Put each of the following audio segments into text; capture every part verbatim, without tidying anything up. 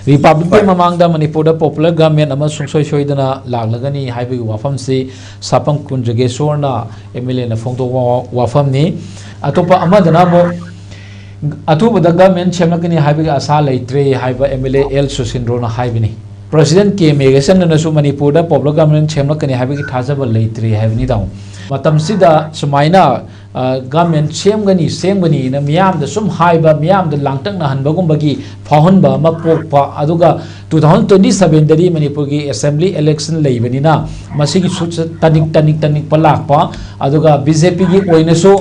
Republic day ꯍꯣꯏ꯫ ꯃꯃꯥꯡꯗ ꯃꯅꯤꯄꯨꯔꯗ ꯄꯣꯄꯨꯂꯔ ꯒꯚꯔꯟꯃꯦꯟ ꯑꯃ ꯁꯨꯡꯁꯣꯏ ꯁꯣꯏꯗꯅ ꯂꯥꯛꯂꯒꯅꯤ ꯍꯥꯏꯕꯒꯤ ꯋꯥꯐꯝꯁꯤ ꯁꯥꯄꯝ ꯀꯨꯟꯖꯒꯦꯁꯣꯔꯅ ꯑꯦꯝ ꯑꯦꯜ ꯑꯦꯅ ꯐꯣꯡꯗꯣꯛꯄ ꯋꯥꯐꯝꯅꯤ꯫ ꯑꯇꯣꯞꯄ ꯑꯃꯗꯅ ꯑꯃꯨꯛ ꯑꯊꯨꯕꯗ ꯒꯚꯔꯟꯃꯦꯟ ꯁꯦꯝꯂꯛꯀꯅꯤ ꯍꯥꯏꯕꯒꯤ ꯑꯁꯥ ꯂꯩꯇ꯭ꯔꯦ ꯍꯥꯏꯕ ꯑꯦꯝ ꯑꯦꯜ ꯑꯦ ꯑꯦꯜ ꯁꯨꯁꯤꯟꯗ꯭ꯔꯣꯅ ꯍꯥꯏꯕꯅꯤ꯫ ꯄ꯭ꯔꯁꯤꯗꯦꯟ ꯀꯦ ꯃꯦꯒꯦꯁꯟꯗꯨꯅꯁꯨ ꯃꯅꯤꯄꯨꯔꯗ ꯄꯣꯄꯨꯂꯔ ꯒꯚꯔꯟꯃꯦꯟ ꯁꯦꯝꯂꯛꯀꯅꯤ ꯍꯥꯏꯕꯒꯤ ꯊꯥꯖꯕ ꯂꯩꯇ꯭ꯔꯦ ꯍꯥꯏꯕꯅꯤ ꯇꯥꯃꯣ꯫ ꯃꯇꯝꯁꯤꯗ ꯁꯨꯃꯥꯏꯅ ꯒꯚꯔꯟꯃꯦꯟ ꯁꯦꯝꯒꯅꯤ ꯁꯦꯝꯒꯅꯤꯅ ꯃꯤꯌꯥꯝꯗ ꯁꯨꯝ ꯍꯥꯏꯕ, ꯃꯤꯌꯥꯝꯗ ꯂꯥꯡꯇꯛꯅꯍꯟꯕꯒꯨꯝꯕꯒꯤ ꯐꯥꯎꯍꯟꯕ ꯑꯃ ꯄꯣꯛꯄ, ꯑꯗꯨꯒ ꯇꯨ ꯊꯥꯎꯖꯟ ꯇ꯭ꯋꯦꯟꯇꯤ ꯁꯕꯦꯟꯗꯗꯤ ꯃꯅꯤꯄꯨꯔꯒꯤ ꯑꯦꯁꯦꯝꯕ꯭ꯂꯤ ꯏꯂꯦꯛꯁꯟ ꯂꯩꯕꯅꯤꯅ ꯃꯁꯤꯒꯤ ꯁꯨꯠꯁꯦ ꯇꯅꯤꯛ ꯇꯅꯤꯛ ꯇꯅꯤꯛꯄ ꯂꯥꯛꯄ, ꯑꯗꯨꯒ ꯕꯤ ꯖꯦ ꯄꯤꯒꯤ ꯑꯣꯏꯅꯁꯨ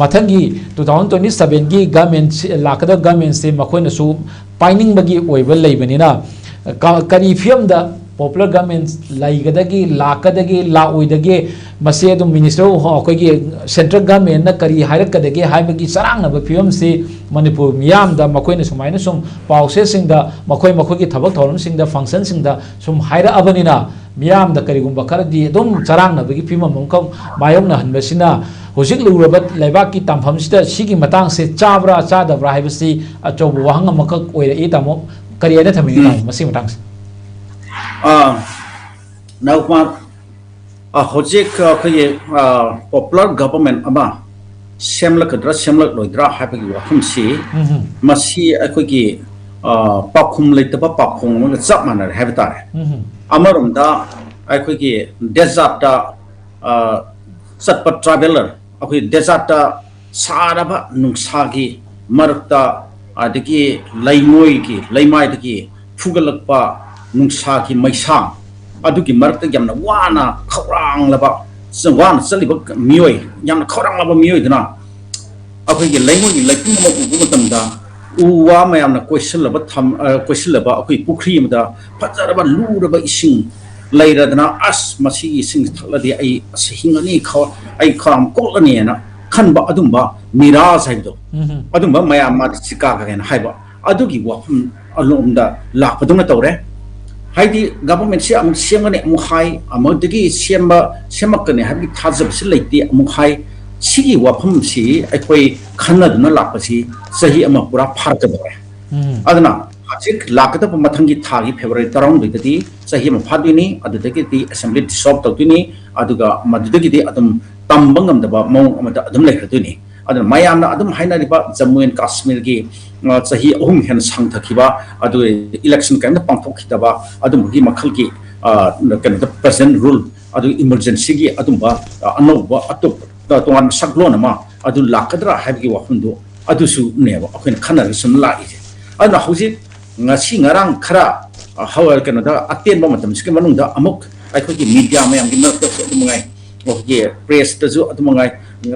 ꯃꯊꯪꯒꯤ ꯇꯨ ꯊꯥꯎꯖꯟ ꯇ꯭ꯋꯦꯟꯇꯤ ꯁꯕꯦꯟꯒꯤ ꯒꯚꯔꯟꯃꯦꯟ ꯂꯥꯛꯀꯗꯕ ꯒꯚꯔꯟꯃꯦꯟꯁꯦ ꯃꯈꯣꯏꯅꯁꯨ ꯄꯥꯏꯅꯤꯡꯕꯒꯤ ꯑꯣꯏꯕ ꯂꯩꯕꯅꯤꯅ ꯀ-, ꯀꯔꯤ ꯐꯤꯕꯝꯗ ꯄꯣꯄꯨꯂꯔ ꯒꯚꯔꯟꯃꯦꯟ ꯂꯩꯒꯗꯒꯦ, ꯂꯥꯛꯀꯗꯒꯦ, ꯂꯥꯛꯑꯣꯏꯗꯒꯦ, ꯃꯁꯤ ꯑꯗꯨꯝ ꯃꯤꯅꯤꯁꯇꯔ ꯑꯩꯈꯣꯏꯒꯤ ꯁꯦꯟꯇ꯭ꯔꯦꯜ ꯒꯚꯔꯟꯃꯦꯟꯅ ꯀꯔꯤ ꯍꯥꯏꯔꯛꯀꯗꯒꯦ ꯍꯥꯏꯕꯒꯤ ꯆꯔꯥꯡꯅꯕ ꯐꯤꯕꯝꯁꯤ ꯃꯅꯤꯄꯨꯔ ꯃꯤꯌꯥꯝꯗ ꯃꯈꯣꯏꯅ ꯁꯨꯃꯥꯏꯅ ꯁꯨꯝ ꯄꯥꯎꯆꯦꯁꯤꯡꯗ ꯃꯈꯣꯏ ꯃꯈꯣꯏꯒꯤ ꯊꯕꯛ ꯊꯧꯔꯝꯁꯤꯡꯗ, ꯐꯪꯁꯟꯁꯤꯡꯗ ꯁꯨꯝ ꯍꯥꯏꯔꯛꯑꯕꯅꯤꯅ ꯃꯤꯌꯥꯝꯗ ꯀꯔꯤꯒꯨꯝꯕ ꯈꯔꯗꯤ ꯑꯗꯨꯝ ꯆꯔꯥꯡꯅꯕꯒꯤ ꯐꯤꯕꯝ ꯑꯃꯈꯛ ꯃꯥꯌꯣꯛꯅꯍꯟꯕꯁꯤꯅ ꯍꯧꯖꯤꯛ ꯂꯩꯔꯤꯕ ꯂꯩꯕꯥꯛꯀꯤ ꯇꯥꯟꯐꯝꯁꯤꯗ ꯁꯤꯒꯤ ꯃꯇꯥꯡꯁꯦ ꯆꯥꯕ꯭ꯔꯥ ꯆꯥꯗꯕ꯭ꯔꯥ ꯍꯥꯏꯕꯁꯤ ꯑꯆꯧꯕ ꯋꯥꯍꯪ ꯑꯃꯈꯛ ꯑꯣꯏꯔꯛꯏ ꯇꯥꯃꯣ꯫ ꯀꯔꯤ ꯍꯥꯏꯅ ꯊꯝꯕꯤꯅꯤ ꯎꯝ꯫ ꯇꯥꯃꯣ ꯃꯁꯤꯒꯤ ꯃꯇꯥꯡꯁꯦ? ꯑꯥ, ꯅꯥꯎꯄꯥ, ꯑ, ꯍꯧꯖꯤꯛ ꯑꯩꯈꯣꯏꯒꯤ, ꯑ, ꯄꯣꯄꯨꯂꯔ ꯒꯚꯔꯟꯃꯦꯟ ꯑꯃ ꯁꯦꯝꯂꯛꯀꯗ꯭ꯔꯥ ꯁꯦꯝꯂꯛꯂꯣꯏꯗ꯭ꯔꯥ ꯍꯥꯏꯕꯒꯤ ꯋꯥꯐꯝꯁꯤ, ꯎꯝ ꯍꯝ꯫ ꯃꯁꯤ ꯑꯩꯈꯣꯏꯒꯤ, ꯑ, ꯄꯥꯎꯈꯨꯝ ꯂꯩꯇꯕ ꯄꯥꯎꯈꯣꯡ ꯑꯃꯒ ꯆꯞ ꯃꯥꯟꯅꯔꯦ ꯍꯥꯏꯕ ꯇꯥꯔꯦ꯫ ꯎꯝ ꯍꯝ꯫ ꯑꯃꯔꯣꯝꯗ ꯑꯩꯈꯣꯏꯒꯤ ꯗꯦꯖꯥꯔꯠꯇ, ꯑ, ꯆꯠꯄ ꯇ꯭ꯔꯥꯚꯦꯂꯔ, ꯑꯩꯈꯣꯏ ꯗꯦꯖꯥꯔꯠꯇ ꯁꯥꯔꯕ ꯅꯨꯡꯁꯥꯒꯤ ꯃꯔꯛꯇ, ꯑꯗꯒꯤ ꯂꯩꯉꯣꯏꯒꯤ ꯂꯩꯃꯥꯏꯗꯒꯤ ꯐꯨꯒꯠꯂꯛꯄ ꯅꯨꯡꯁꯥꯒꯤ ꯃꯩꯁꯥ, ꯑꯗꯨꯒꯤ ꯃꯔꯛꯇ ꯌꯥꯝꯅ ꯋꯥꯅ ꯈꯧꯔꯥꯡꯂꯕ, ꯋꯥꯅ ꯆꯠꯂꯤꯕ ꯃꯤꯑꯣꯏ, ꯌꯥꯝꯅ ꯈꯧꯔꯥꯡꯂꯕ ꯃꯤꯑꯣꯏꯗꯨꯅ ꯑꯩꯈꯣꯏꯒꯤ ꯂꯩꯉꯣꯏꯒꯤ ꯂꯩꯄꯨꯡ ꯑꯃ ꯎꯕ ꯃꯇꯝꯗ ꯎ ꯋꯥ ꯃꯌꯥꯝꯅ ꯀꯣꯏꯁꯤꯜꯂꯕ ꯊꯝ-, ꯑ, ꯀꯣꯏꯁꯤꯜꯂꯕ ꯑꯩꯈꯣꯏ ꯄꯨꯈ꯭ꯔꯤ ꯑꯃꯗ ꯐꯖꯔꯕ ꯂꯨꯔꯕ ꯏꯁꯤꯡ ꯂꯩꯔꯗꯅ, "ꯑꯁ, ꯃꯁꯤꯒꯤ ꯏꯁꯤꯡ ꯊꯛꯂꯗꯤ ꯑꯩ ꯑꯁ ꯍꯤꯡꯉꯅꯤ, ꯈ-, ꯑꯩ ꯈꯧꯔꯥꯡ ꯀꯣꯛꯂꯅꯤꯅ" ꯈꯟꯕ ꯑꯗꯨꯝꯕ ꯃꯤꯔꯥꯖ ꯍꯥꯏꯕꯗꯣ, ꯎꯝ ꯍꯝ꯫ ꯑꯗꯨꯝꯕ ꯃꯌꯥꯝ ꯃꯥꯗꯤ ꯆꯤꯀꯥ ꯀꯩꯅ ꯍꯥꯏꯕ ꯑꯗꯨꯒꯤ ꯋꯥꯐꯝ ꯑꯂꯣꯝꯗ ꯂꯥꯛꯄꯗꯧꯅ ꯇꯧꯔꯦ꯫ ꯍꯥꯏꯗꯤ ꯒꯚꯔꯟꯃꯦꯟꯁꯤ ꯑꯃꯨꯛ ꯁꯦꯝꯒꯅꯤ ꯑꯃꯨꯛ ꯍꯥꯏ, ꯑꯃꯗꯒꯤ ꯁꯦꯝꯕ, ꯁꯦꯝꯃꯛꯀꯅꯤ ꯍꯥꯏꯕꯒꯤ ꯊꯥꯖꯕꯁꯤ ꯂꯩꯇꯦ ꯑꯃꯨꯛ ꯍꯥꯏ꯫ ꯁꯤꯒꯤ ꯋꯥꯐꯝꯁꯤ ꯑꯩꯈꯣꯏ ꯈꯟꯅꯗꯨꯅ ꯂꯥꯛꯄꯁꯤ ꯆꯍꯤ ꯑꯃ ꯄꯨꯔꯥ ꯐꯥꯔꯛꯀꯗꯧꯔꯦ꯫ ꯎꯝ꯫ ꯑꯗꯨꯅ ꯍꯧꯖꯤꯛ ꯂꯥꯛꯀꯗꯕ ꯃꯊꯪꯒꯤ ꯊꯥꯒꯤ February ꯇꯔꯥꯍꯨꯝꯗꯣꯏꯗꯗꯤ ꯆꯍꯤ ꯑꯃ ꯐꯥꯗꯣꯏꯅꯤ꯫ ꯑꯗꯨꯗꯒꯤꯗꯤ assembly dissolve ꯇꯧꯗꯣꯏꯅꯤ꯫ ꯑꯗꯨꯒ ꯃꯗꯨꯗꯒꯤꯗꯤ ꯑꯗꯨꯝ ꯇꯝꯕ ꯉꯝꯗꯕ ꯃꯑꯣꯡ ꯑꯃꯗ ꯑꯗꯨꯝ ꯂꯩꯈ꯭ꯔꯗꯣꯏꯅꯤ꯫ ꯑꯗꯨꯅ ꯃꯌꯥꯝꯅ ꯑꯗꯨꯝ ꯍꯥꯏꯅꯔꯤꯕ ꯖꯝꯃꯨ ꯑꯦꯟ ꯀꯥꯁꯃꯤꯔꯒꯤ, ꯑ, ꯆꯍꯤ ꯑꯍꯨꯝ ꯍꯦꯟꯅ ꯁꯥꯡꯊꯈꯤꯕ, ꯑꯗꯨ election ꯀꯔꯤꯝꯇ ꯄꯥꯡꯊꯣꯛꯈꯤꯗꯕ, ꯑꯗꯨꯝꯕꯒꯤ ꯃꯈꯜꯒꯤ, ꯑ, ꯀꯩꯅꯣꯗ present rule, ꯑꯗꯨ emergencyꯒꯤ ꯑꯗꯨꯝꯕ, ꯑ, ꯑꯅꯧꯕ ꯑꯇꯣꯞꯄ ꯇꯣꯉꯥꯟꯕ ꯁꯛꯂꯣꯟ ꯑꯃ ꯑꯗꯨ ꯂꯥꯛꯀꯗ꯭ꯔꯥ ꯍꯥꯏꯕꯒꯤ ꯋꯥꯐꯝꯗꯨ ꯑꯗꯨꯁꯨꯅꯦꯕ ꯑꯩꯈꯣꯏꯅ ꯈꯟꯅꯔꯒ ꯁꯨꯝ ꯂꯥꯛꯏꯁꯦ꯫ ꯑꯗꯨꯅ ꯍꯧꯖꯤꯛ ꯉꯁꯤ ꯉꯔꯥꯡ ꯈꯔ, ꯑ, ꯍꯧ-, ꯀꯩꯅꯣꯗ ꯑꯇꯦꯟꯕ ꯃꯇꯝꯁꯤꯒꯤ ꯃꯅꯨꯡꯗ ꯑꯃꯨꯛ ꯑꯩꯈꯣꯏꯒꯤ media ꯃꯌꯥꯝꯒꯤ ꯃꯔꯛꯇꯁꯨ ꯑꯗꯨꯝ ꯉꯥꯏ, ꯑꯩꯈꯣꯏꯒꯤ pressꯇꯁꯨ ꯑꯗꯨꯝ ꯉꯥꯏ,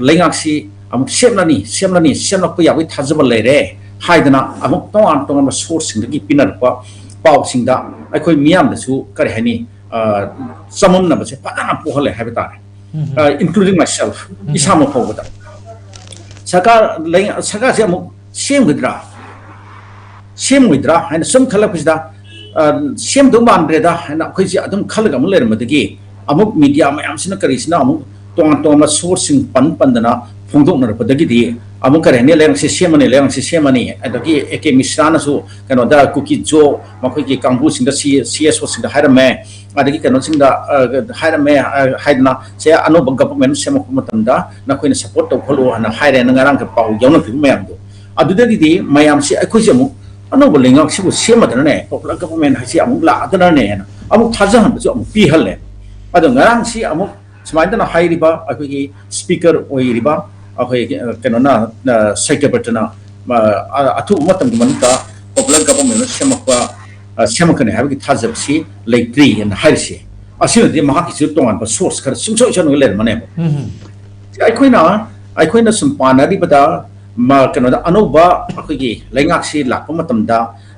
ꯂꯩꯉꯥꯛꯁꯤ ꯑꯃꯨꯛ ꯁꯦꯝꯂꯅꯤ, ꯁꯦꯝꯂꯅꯤ, ꯁꯦꯝꯂꯛꯄ ꯌꯥꯕꯒꯤ ꯊꯥꯖꯕ ꯂꯩꯔꯦ ꯍꯥꯏꯗꯅ ꯑꯃꯨꯛ ꯇꯣꯉꯥꯟ ꯇꯣꯉꯥꯟꯕ sourceꯁꯤꯡꯗꯒꯤ ꯄꯤꯅꯔꯛꯄ ꯄꯥꯎꯁꯤꯡꯗ ꯑꯩꯈꯣꯏ ꯃꯤꯌꯥꯝꯗꯁꯨ, ꯀꯔꯤ ꯍꯥꯏꯅꯤ, ꯑ, ꯆꯃꯝꯅꯕꯁꯦ ꯐꯖꯅ ꯄꯣꯛꯍꯜꯂꯦ ꯍꯥꯏꯕ ꯇꯥꯔꯦ꯫ ꯎꯝ꯫ ꯑ, including myself, ꯎꯝ꯫ ꯏꯁꯥꯃꯛ ꯐꯥꯎꯕꯗ꯫ ꯁꯔꯀꯥꯔ ꯂꯩ-, ꯁꯔꯀꯥꯔꯁꯦ ꯑꯃꯨꯛ ꯁꯦꯝꯒꯗ꯭ꯔꯥ, ꯁꯦꯝꯃꯣꯏꯗ꯭ꯔꯥ ꯍꯥꯏꯅ ꯁꯨꯝ ꯈꯜꯂꯛꯄꯁꯤꯗ, ꯑ, ꯁꯦꯝꯗꯧ ꯃꯥꯟꯗ꯭ꯔꯦꯗ ꯍꯥꯏꯅ ꯑꯩꯈꯣꯏꯁꯦ ꯑꯗꯨꯝ ꯈꯜꯂꯒ ꯑꯃꯨꯛ ꯂꯩꯔꯝꯕꯗꯒꯤ, ꯑꯃꯨꯛ media ꯃꯌꯥꯝꯁꯤꯅ ꯀꯔꯤꯁꯤꯅ ꯑꯃꯨꯛ ꯇꯣꯉꯥꯟ ꯇꯣꯉꯥꯟꯕ sourceꯁꯤꯡ ꯄꯟ ꯄꯟꯗꯅ ꯐꯣꯡꯗꯣꯛꯅꯔꯛꯄꯗꯒꯤꯗꯤ, ꯑꯃꯨꯛ ꯀꯔꯤ ꯍꯥꯏꯅꯤ, ꯂꯩꯉꯥꯛꯁꯦ ꯁꯦꯝꯃꯅꯤ, ꯂꯩꯉꯥꯛꯁꯦ ꯁꯦꯝꯃꯅꯤ, ꯑꯗꯒꯤ ꯑꯦ ꯀꯦ ꯃꯤꯁ꯭ꯔꯥꯅꯁꯨ ꯀꯩꯅꯣꯗ ꯀꯨꯀꯤ ꯖꯣ ꯃꯈꯣꯏꯒꯤ ꯀꯥꯡꯕꯨꯁꯤꯡꯗ, ꯁꯤ-, ꯁꯤ ꯑꯦꯁ ꯑꯣꯁꯤꯡꯗ ꯍꯥꯏꯔꯝꯃꯦ, ꯑꯗꯒꯤ ꯀꯩꯅꯣꯁꯤꯡꯗ, ꯑ, ꯍꯥꯏꯔꯝꯃꯦ, ꯑ, ꯍꯥꯏꯗꯅ, ꯁꯦ, ꯑꯅꯧꯕ government ꯁꯦꯝꯃꯛꯄ ꯃꯇꯝꯗ ꯅꯈꯣꯏꯅ support ꯇꯧꯈꯠꯂꯣ ꯍꯥꯏꯅ ꯍꯥꯏꯔꯦꯅ ꯉꯔꯥꯡꯒꯤ ꯄꯥꯎ ꯌꯥꯎꯅꯈꯤꯕ ꯃꯌꯥꯝꯗꯣ꯫ ꯑꯗꯨꯗꯒꯤꯗꯤ ꯃꯌꯥꯝꯁꯤ ꯑꯩꯈꯣꯏꯁꯦ ꯑꯃꯨꯛ ꯑꯅꯧꯕ ꯂꯩꯉꯥꯛꯁꯤꯕꯨ ꯁꯦꯝꯃꯗꯅꯅꯦ, popular government ꯍꯥꯏꯁꯤ ꯑꯃꯨꯛ ꯂꯥꯛꯑꯗꯅꯅꯦꯅ ꯑꯃꯨꯛ ꯊꯥꯖꯍꯟꯕꯁꯨ ꯑꯃꯨꯛ ꯄꯤꯍꯜꯂꯦ꯫ ꯑꯗꯣ ꯉꯔꯥꯡꯁꯤ ꯑꯃꯨꯛ ꯁꯨꯃꯥꯏꯅ ꯍꯥꯏꯔꯤꯕ ꯑꯩꯈꯣꯏꯒꯤ speaker ꯑꯣꯏꯔꯤꯕ ꯑꯩꯈꯣꯏ, ꯑ, ꯀꯩꯅꯣꯅ, ꯑ, ꯁꯇ꯭ꯌꯕ꯭ꯔꯇꯅ, ꯑ, ꯑ, ꯑꯊꯨꯕ ꯃꯇꯝꯒꯤ ꯃꯅꯨꯡꯗ popular government ꯁꯦꯝꯃꯛꯄ, ꯑ, ꯁꯦꯝꯃꯛꯀꯅꯤ ꯍꯥꯏꯕꯒꯤ ꯊꯥꯖꯕꯁꯤ ꯂꯩꯇ꯭ꯔꯤ ꯍꯥꯏꯅ ꯍꯥꯏꯔꯤꯁꯦ꯫ ꯑꯁꯤꯅꯗꯤ ꯃꯍꯥꯛꯀꯤꯁꯨ ꯇꯣꯉꯥꯟꯕ source ꯈꯔ ꯁꯨꯡꯁꯣꯏ ꯁꯣꯏꯗꯅ ꯂꯩꯔꯝꯃꯅꯦꯕ꯫ ꯎꯝ꯫ ꯑꯩꯈꯣꯏꯅ, ꯑꯩꯈꯣꯏꯅ ꯁꯨꯝ ꯄꯥꯅꯔꯤꯕꯗ, ꯃ-, ꯀꯩꯅꯣꯗ ꯑꯅꯧꯕ ꯑꯩꯈꯣꯏꯒꯤ ꯂꯩꯉꯥꯛꯁꯤ ꯂꯥꯛꯄ ꯃꯇꯝꯗ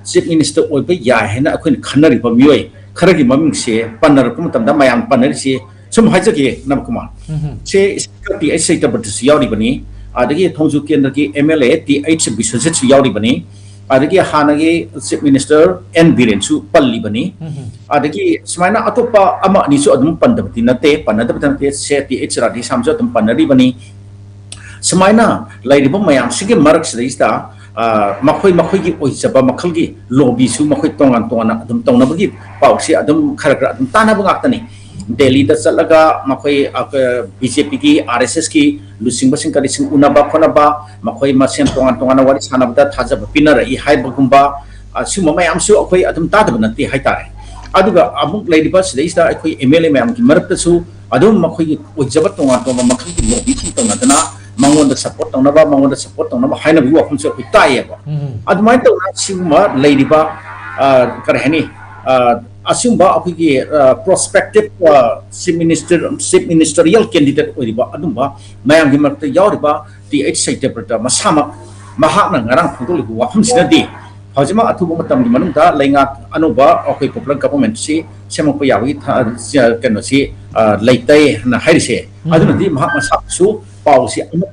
chief minister ꯑꯣꯏꯕ ꯌꯥꯏ ꯍꯥꯏꯅ ꯑꯩꯈꯣꯏꯅ ꯈꯟꯅꯔꯤꯕ ꯃꯤꯑꯣꯏ ꯈꯔꯒꯤ ꯃꯃꯤꯡꯁꯦ ꯄꯟꯅꯔꯛꯄ ꯃꯇꯝꯗ ꯃꯌꯥꯝ ꯄꯟꯅꯔꯤꯁꯤ ꯁꯨꯝ ꯍꯥꯏꯖꯒꯦ, ꯅꯕꯀꯨꯃꯥꯔ꯫ ꯎꯝ꯫ ꯁꯦ speaker ꯇꯤ ꯑꯩꯆ ꯁꯇ꯭ꯌꯕ꯭ꯔꯇꯁꯨ ꯌꯥꯎꯔꯤꯕꯅꯤ, ꯑꯗꯒꯤ ꯊꯣꯡꯖꯨ ꯀꯦꯟꯗ꯭ꯔꯒꯤ M L A T H ꯕꯤꯁ꯭ꯋꯖꯤꯠꯁꯨ ꯌꯥꯎꯔꯤꯕꯅꯤ, ꯑꯗꯒꯤ ꯍꯥꯟꯅꯒꯤ chief minister ꯑꯦꯟ ꯕꯤꯔꯦꯟꯁꯨ ꯄꯜꯂꯤꯕꯅꯤ꯫ ꯎꯝ꯫ ꯑꯗꯒꯤ ꯁꯨꯃꯥꯏꯅ ꯑꯇꯣꯞꯄ ꯑꯃ ꯑꯅꯤꯁꯨ ꯑꯗꯨꯝ ꯄꯟꯗꯕꯗꯤ ꯅꯠꯇꯦ, ꯄꯟꯅꯗꯕꯗꯤ ꯅꯠꯇꯦ, ꯁꯦ ꯇꯤ ꯑꯩꯆ ꯔꯥꯙꯦꯁ꯭ꯌꯥꯝꯁꯨ ꯑꯗꯨꯝ ꯄꯟꯅꯔꯤꯕꯅꯤ꯫ ꯁꯨꯃꯥꯏꯅ ꯂꯩꯔꯤꯕ ꯃꯌꯥꯝꯁꯤꯒꯤ ꯃꯔꯛꯁꯤꯗꯩꯁꯤꯗ ꯃꯈꯣꯏ ꯃꯈꯣꯏꯒꯤ ꯑꯣꯏꯖꯕ ꯃꯈꯜꯒꯤ ꯂꯣꯕꯤꯁꯨ ꯃꯈꯣꯏ ꯇꯣꯉꯥꯟ ꯇꯣꯉꯥꯟꯅ ꯑꯗꯨꯝ ꯇꯧꯅꯕꯒꯤ ꯄꯥꯎꯁꯤ ꯑꯗꯨꯝ ꯈꯔ ꯈꯔ ꯑꯗꯨꯝ ꯇꯥꯟꯅꯕ ꯉꯥꯛꯇꯅꯤ꯫ ꯗꯦꯜꯂꯤꯗ ꯆꯠꯂꯒ ꯃꯈꯣꯏ ꯕꯤ ꯖꯦ ꯄꯤꯒꯤ, ꯑꯥꯔ ꯑꯦꯁ ꯑꯦꯁꯀꯤ ꯂꯨꯆꯤꯡꯕꯁꯤꯡ ꯀꯔꯤꯁꯤꯡ ꯎꯅꯕ ꯈꯣꯠꯅꯕ, ꯃꯈꯣꯏ ꯃꯁꯦꯟ ꯇꯣꯉꯥꯟ ꯇꯣꯉꯥꯟꯅ ꯋꯥꯔꯤ ꯁꯥꯟꯅꯕꯗ ꯊꯥꯖꯕ ꯄꯤꯅꯔꯛꯏ ꯍꯥꯏꯕꯒꯨꯝꯕ, ꯑꯁꯤꯒꯨꯝꯕ ꯃꯌꯥꯝꯁꯨ ꯑꯩꯈꯣꯏ ꯑꯗꯨꯝ ꯇꯥꯗꯕ ꯅꯠꯇꯦ ꯍꯥꯏꯇꯥꯔꯦ꯫ ꯑꯗꯨꯒ ꯑꯃꯨꯛ ꯂꯩꯔꯤꯕ ꯁꯤꯗꯩꯁꯤꯗ ꯑꯩꯈꯣꯏ ꯑꯦꯝ ꯑꯦꯜ ꯑꯦ ꯃꯌꯥꯝꯒꯤ ꯃꯔꯛꯇꯁꯨ ꯑꯗꯨꯝ ꯃꯈꯣꯏꯒꯤ ꯑꯣꯏꯖꯕ ꯇꯣꯉꯥꯟ ꯇꯣꯉꯥꯟꯕ ꯃꯈꯜꯒꯤ ꯂꯣꯕꯤꯁꯤꯡ ꯇꯧꯅꯗꯅ ꯃꯉꯣꯟꯗ ꯁꯄꯣꯔꯠ ꯇꯧꯅꯕ, ꯃꯉꯣꯟꯗ ꯁꯄꯣꯔꯠ ꯇꯧꯅꯕ ꯍꯥꯏꯅꯕꯒꯤ ꯋꯥꯐꯝꯁꯨ ꯑꯩꯈꯣꯏ ꯇꯥꯏꯌꯦꯕ꯫ ꯑꯗꯨꯃꯥꯏꯅ ꯇꯧꯅ ꯁꯤꯒꯨꯝꯕ ꯂꯩꯔꯤꯕ, ꯑ, ꯀꯔꯤ ꯍꯥꯏꯅꯤ, ꯑ, ꯑꯁꯤꯒꯨꯝꯕ ꯑꯩꯈꯣꯏꯒꯤ, ꯑ, prospective, ꯑ, chief minister, chief ministerial candidate ꯑꯣꯏꯔꯤꯕ ꯑꯗꯨꯝꯕ ꯃꯌꯥꯝꯒꯤ ꯃꯔꯛꯇ ꯌꯥꯎꯔꯤꯕ ꯇꯤ ꯑꯩꯆ ꯁꯇ꯭ꯌꯕ꯭ꯔꯇ ꯃꯁꯥꯃꯛ, ꯃꯍꯥꯛꯅ ꯉꯔꯥꯡ ꯐꯣꯡꯗꯣꯛꯂꯤꯕ ꯋꯥꯐꯝꯁꯤꯅꯗꯤ ꯍꯧꯖꯤꯛꯃꯛ ꯑꯊꯨꯕ ꯃꯇꯝꯒꯤ ꯃꯅꯨꯡꯗ ꯂꯩꯉꯥꯛ ꯑꯅꯧꯕ ꯑꯩꯈꯣꯏ popular government ꯁꯤ ꯁꯦꯝꯃꯛꯄ ꯌꯥꯕꯒꯤ ꯊ-, ꯀꯩꯅꯣꯁꯤ, ꯑ, ꯂꯩꯇꯦ ꯍꯥꯏꯅ ꯍꯥꯏꯔꯤꯁꯦ꯫ ꯑꯗꯨꯅꯗꯤ ꯃꯍꯥꯛ ꯃꯁꯥꯁꯨ ꯄꯥꯎꯁꯤ ꯑꯃꯨꯛ,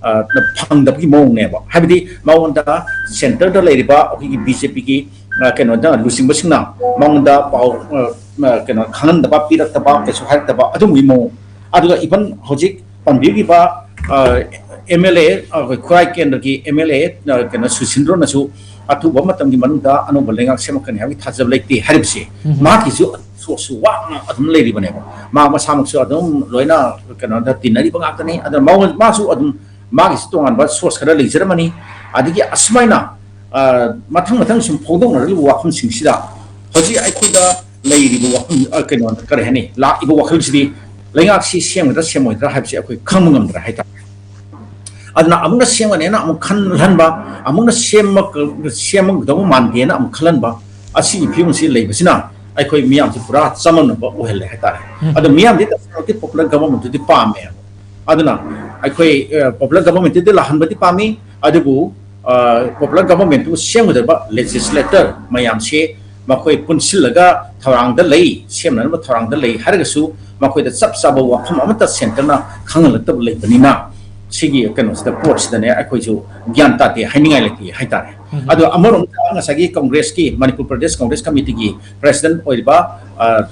ꯑ, ꯐꯪꯗꯕꯒꯤ ꯃꯑꯣꯡꯅꯦꯕ꯫ ꯍꯥꯏꯕꯗꯤ ꯃꯉꯣꯟꯗ centre ꯗ ꯂꯩꯔꯤꯕ ꯑꯩꯈꯣꯏꯒꯤ ꯕꯤ ꯖꯦ ꯄꯤꯒꯤ, ꯑ, ꯀꯩꯅꯣꯗ ꯂꯨꯆꯤꯡꯕꯁꯤꯡꯅ ꯃꯉꯣꯟꯗ ꯄꯥꯎ, ꯑ, ꯑ, ꯀꯩꯅꯣ ꯈꯪꯍꯟꯗꯕ, ꯄꯤꯔꯛꯇꯕ, ꯀꯩꯁꯨ ꯍꯥꯏꯔꯛꯇꯕ ꯑꯗꯨꯒꯨꯝꯕꯒꯤ ꯃꯑꯣꯡ꯫ ꯑꯗꯨꯒ even ꯍꯧꯖꯤꯛ ꯄꯟꯕꯤꯈꯤꯕ, ꯑ, ꯑꯦꯝ ꯑꯦꯜ ꯑꯦ, ꯑꯩꯈꯣꯏ ꯈꯨꯔꯥꯏ ꯀꯦꯟꯗ꯭ꯔꯒꯤ ꯑꯦꯝ ꯑꯦꯜ ꯑꯦ, ꯑ, ꯀꯩꯅꯣ ꯁꯨꯁꯤꯟꯗ꯭ꯔꯣꯅꯁꯨ ꯑꯊꯨꯕ ꯃꯇꯝꯒꯤ ꯃꯅꯨꯡꯗ ꯑꯅꯧꯕ ꯂꯩꯉꯥꯛ ꯁꯦꯝꯃꯛꯀꯅꯤ ꯍꯥꯏꯕꯒꯤ ꯊꯥꯖꯕ ꯂꯩꯇꯦ ꯍꯥꯏꯔꯤꯕꯁꯦ, ꯃꯍꯥꯛꯀꯤꯁꯨ source ꯁꯨ ꯋꯥꯡꯅ ꯑꯗꯨꯝ ꯂꯩꯔꯤꯕꯅꯦꯕ꯫ ꯃꯥ ꯃꯁꯥꯃꯛꯁꯨ ꯑꯗꯨꯝ ꯂꯣꯏꯅ ꯀꯩꯅꯣꯗ ꯇꯤꯟꯅꯔꯤꯕ ꯉꯥꯛꯇꯅꯤ꯫ ꯑꯗꯨꯅ ꯃꯉꯣꯟ-, ꯃꯥꯁꯨ ꯑꯗꯨꯝ ꯃꯥꯒꯤꯁꯨ ꯇꯣꯉꯥꯟꯕ source ꯈꯔ ꯂꯩꯖꯔꯝꯃꯅꯤ꯫ ꯑꯗꯒꯤ ꯑꯁꯨꯃꯥꯏꯅ, ꯑ, ꯃꯊꯪ ꯃꯊꯪ ꯁꯨꯝ ꯐꯣꯡꯗꯣꯛꯅꯔꯛꯂꯤꯕ ꯋꯥꯐꯝꯁꯤꯡꯁꯤꯗ ꯍꯧꯖꯤꯛ ꯑꯩꯈꯣꯏꯗ ꯂꯩꯔꯤꯕ ꯋꯥꯐꯝ, ꯑ, ꯀꯩꯅꯣ, ꯀꯔꯤ ꯍꯥꯏꯅꯤ, ꯂꯥꯛꯏꯕ ꯋꯥꯈꯜꯁꯤꯗꯤ ꯂꯩꯉꯥꯛꯁꯤ ꯁꯦꯝꯒꯗ꯭ꯔꯥ ꯁꯦꯝꯃꯣꯏꯗ꯭ꯔꯥ ꯍꯥꯏꯕꯁꯤ ꯑꯩꯈꯣꯏ ꯈꯪꯕ ꯉꯝꯗ꯭ꯔꯦ ꯍꯥꯏꯇꯥꯔꯦ꯫ ꯑꯗꯨꯅ ꯑꯃꯨꯛꯅ ꯁꯦꯝꯒꯅꯦꯅ ꯑꯃꯨꯛ ꯈꯜꯍꯟꯕ, ꯑꯃꯨꯛꯅ ꯁꯦꯝꯃꯛ-, ꯁꯦꯝꯃꯛꯀꯗꯧꯕ ꯃꯥꯟꯗꯦꯅ ꯑꯃꯨꯛ ꯈꯜꯍꯟꯕ, ꯑꯁꯤꯒꯤ ꯐꯤꯕꯝꯁꯤ ꯂꯩꯕꯁꯤꯅ ꯑꯩꯈꯣꯏ ꯃꯤꯌꯥꯝꯁꯤ ꯄꯨꯔꯥ ꯆꯃꯝꯅꯕ ꯑꯣꯏꯍꯜꯂꯦ ꯍꯥꯏꯇꯥꯔꯦ꯫ ꯑꯗꯣ ꯃꯤꯌꯥꯝꯗꯤ ꯇꯁꯦꯡꯃꯛꯇꯤ popular government ꯇꯨꯗꯤ ꯄꯥꯝꯃꯦ꯫ ꯑꯗꯨꯅ ꯑꯩꯈꯣꯏ, ꯑ, popular government ꯇꯨꯗꯤ ꯂꯥꯛꯍꯟꯕꯗꯤ ꯄꯥꯝꯃꯤ, ꯑꯗꯨꯕꯨ, ꯑ, popular government ꯇꯨ ꯁꯦꯝꯒꯗꯕ legislator ꯃꯌꯥꯝꯁꯦ ꯃꯈꯣꯏ ꯄꯨꯟꯁꯤꯜꯂꯒ ꯊꯧꯔꯥꯡꯗ ꯂꯩ, ꯁꯦꯝꯅꯅꯕ ꯊꯧꯔꯥꯡꯗ ꯂꯩ ꯍꯥꯏꯔꯒꯁꯨ ꯃꯈꯣꯏꯗ ꯆꯞ ꯆꯥꯕ ꯋꯥꯐꯝ ꯑꯃꯠꯇ centre ꯅ ꯈꯪꯍꯜꯂꯛꯇꯕ ꯂꯩꯕꯅꯤꯅ ꯁꯤꯒꯤ ꯀꯩꯅꯣꯁꯤꯗ, ꯄꯣꯠꯁꯤꯗꯅꯦ ꯑꯩꯈꯣꯏꯁꯨ ꯒ꯭ꯌꯥꯟ ꯇꯥꯗꯦ, ꯍꯥꯏꯅꯤꯡꯉꯥꯏ ꯂꯩꯇꯦ ꯍꯥꯏꯇꯥꯔꯦ꯫ ꯑꯗꯣ ꯑꯃꯔꯣꯝꯗ ꯉꯁꯥꯏꯒꯤ ꯀꯪꯒ꯭ꯔꯦꯁꯀꯤ, ꯃꯅꯤꯄꯨꯔ ꯄ꯭ꯔꯗꯦꯁ ꯀꯪꯒ꯭ꯔꯦꯁ ꯀꯃꯤꯇꯤꯒꯤ president ꯑꯣꯏꯔꯤꯕ, ꯑ,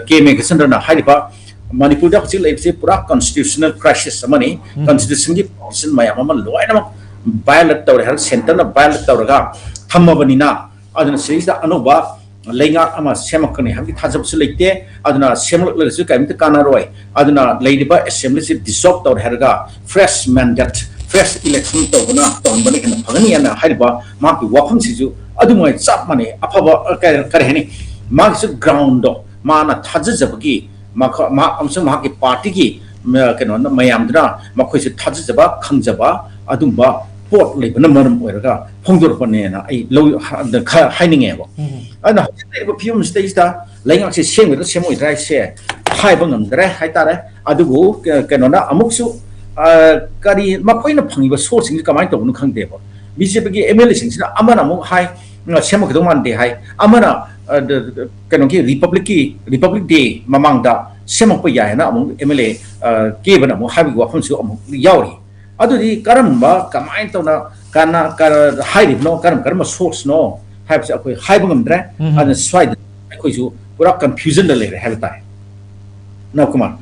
ꯀꯦ ꯃꯦꯘꯆꯟꯗ꯭ꯔꯅ ꯍꯥꯏꯔꯤꯕ ꯃꯅꯤꯄꯨꯔꯗ ꯍꯧꯖꯤꯛ ꯂꯩꯔꯤꯕꯁꯤ ꯄꯨꯔꯥ constitutional crisis ꯑꯃꯅꯤ꯫ Constitution ꯒꯤ provision ꯃꯌꯥꯝ ꯑꯃ ꯂꯣꯏꯅꯃꯛ violate ꯇꯧꯔꯦ ꯍꯥꯏꯔꯒ, centreꯅ violate ꯇꯧꯔꯒ ꯊꯝꯃꯕꯅꯤꯅ, ꯑꯗꯨꯅ ꯁꯤꯗꯩꯁꯤꯗ ꯑꯅꯧꯕ ꯂꯩꯉꯥꯛ ꯑꯃ ꯁꯦꯝꯃꯛꯀꯅꯤ ꯍꯥꯏꯕꯒꯤ ꯊꯥꯖꯕꯁꯨ ꯂꯩꯇꯦ꯫ ꯑꯗꯨꯅ ꯁꯦꯝꯂꯛꯂꯒꯁꯨ ꯀꯔꯤꯝꯇ ꯀꯥꯟꯅꯔꯣꯏ꯫ ꯑꯗꯨꯅ ꯂꯩꯔꯤꯕ assemblyꯁꯤ dissolve ꯇꯧꯔꯦ ꯍꯥꯏꯔꯒ fresh mandate, fresh election ꯇꯧꯕꯅ, ꯇꯧꯍꯟꯕꯅ ꯍꯦꯟꯅ ꯐꯒꯅꯤ ꯍꯥꯏꯅ ꯍꯥꯏꯔꯤꯕ ꯃꯍꯥꯛꯀꯤ ꯋꯥꯐꯝꯁꯤꯁꯨ ꯑꯗꯨꯃꯥꯏꯅ ꯆꯞ ꯃꯥꯟꯅꯩ꯫ ꯑꯐꯕ, ꯑ, ꯀꯔꯤ, ꯀꯔꯤ ꯍꯥꯏꯅꯤ, ꯃꯥꯒꯤꯁꯨ groundꯗꯣ, ꯃꯥꯅ ꯊꯥꯖꯖꯕꯒꯤ, ꯃꯈ-, ꯃꯍꯥꯛ ꯑꯃꯁꯨꯡ ꯃꯍꯥꯛꯀꯤ partyꯒꯤ, ꯃ-, ꯀꯩꯅꯣꯅ, ꯃꯌꯥꯝꯗꯨꯅ ꯃꯈꯣꯏꯁꯨ ꯊꯥꯖꯖꯕ, ꯈꯪꯖꯕ ꯑꯗꯨꯝꯕ ꯄꯣꯠ ꯂꯩꯕꯅ ꯃꯔꯝ ꯑꯣꯏꯔꯒ ꯐꯣꯡꯗꯣꯔꯛꯄꯅꯦꯅ ꯑꯩ ꯂꯧ-, ꯈꯔ ꯍꯥꯏꯅꯤꯡꯉꯦꯕ꯫ ꯑꯗꯨꯅ ꯍꯧꯖꯤꯛ ꯂꯩꯔꯤꯕ ꯐꯤꯕꯝꯁꯤꯗꯩꯁꯤꯗ ꯂꯩꯉꯥꯛꯁꯦ ꯁꯦꯝꯒꯗ꯭ꯔꯥ ꯁꯦꯝꯃꯣꯏꯗ꯭ꯔꯥ ꯍꯥꯏꯁꯦ ꯍꯥꯏꯕ ꯉꯝꯗ꯭ꯔꯦ ꯍꯥꯏꯇꯥꯔꯦ꯫ ꯑꯗꯨꯕꯨ ꯀ-, ꯀꯩꯅꯣꯅ ꯑꯃꯨꯛꯁꯨ, ꯑ, ꯀꯔꯤ ꯃꯈꯣꯏꯅ ꯐꯪꯉꯤꯕ sourceꯁꯤꯡꯁꯤ ꯀꯃꯥꯏꯅ ꯇꯧꯕꯅꯣ ꯈꯪꯗꯦꯕ꯫ BJPꯒꯤ MLAꯁꯤꯡꯁꯤꯅ ꯑꯃꯅ ꯑꯃꯨꯛ ꯍꯥꯏ, "ꯑ, ꯁꯦꯝꯃꯛꯀꯗꯧ ꯃꯥꯟꯗꯦ" ꯍꯥꯏ, ꯑꯃꯅ, ꯑ, ꯗ-, ꯗ-, ꯀꯩꯅꯣꯒꯤ Republicꯀꯤ, Republic Day ꯃꯃꯥꯡꯗ ꯁꯦꯝꯃꯛꯄ ꯌꯥꯏ ꯍꯥꯏꯅ ꯑꯃꯨꯛ MLA, ꯑ, ꯀꯦꯕꯅ ꯑꯃꯨꯛ ꯍꯥꯏꯕꯒꯤ ꯋꯥꯐꯝꯁꯨ ꯑꯃꯨꯛ ꯌꯥꯎꯔꯤ꯫ ꯑꯗꯨꯗꯤ ꯀꯔꯝꯕ, ꯀꯃꯥꯏꯅ ꯇꯧꯅ, ꯀꯅꯥ, ꯀ-, ꯍꯥꯏꯔꯤꯕꯅꯣ, ꯀꯔꯝ ꯀꯔꯝꯕ sourceꯅꯣ ꯍꯥꯏꯕꯁꯦ ꯑꯩꯈꯣꯏ ꯍꯥꯏꯕ ꯉꯝꯗ꯭ꯔꯦ꯫ ꯎꯝ꯫ ꯑꯗꯨꯅ ꯁ꯭ꯋꯥꯏꯗ ꯑꯩꯈꯣꯏꯁꯨ ꯄꯨꯔꯥ confusionꯗ ꯂꯩꯔꯦ ꯍꯥꯏꯕ ꯇꯥꯔꯦ꯫ ꯅꯧꯀꯨꯃꯥꯔ꯫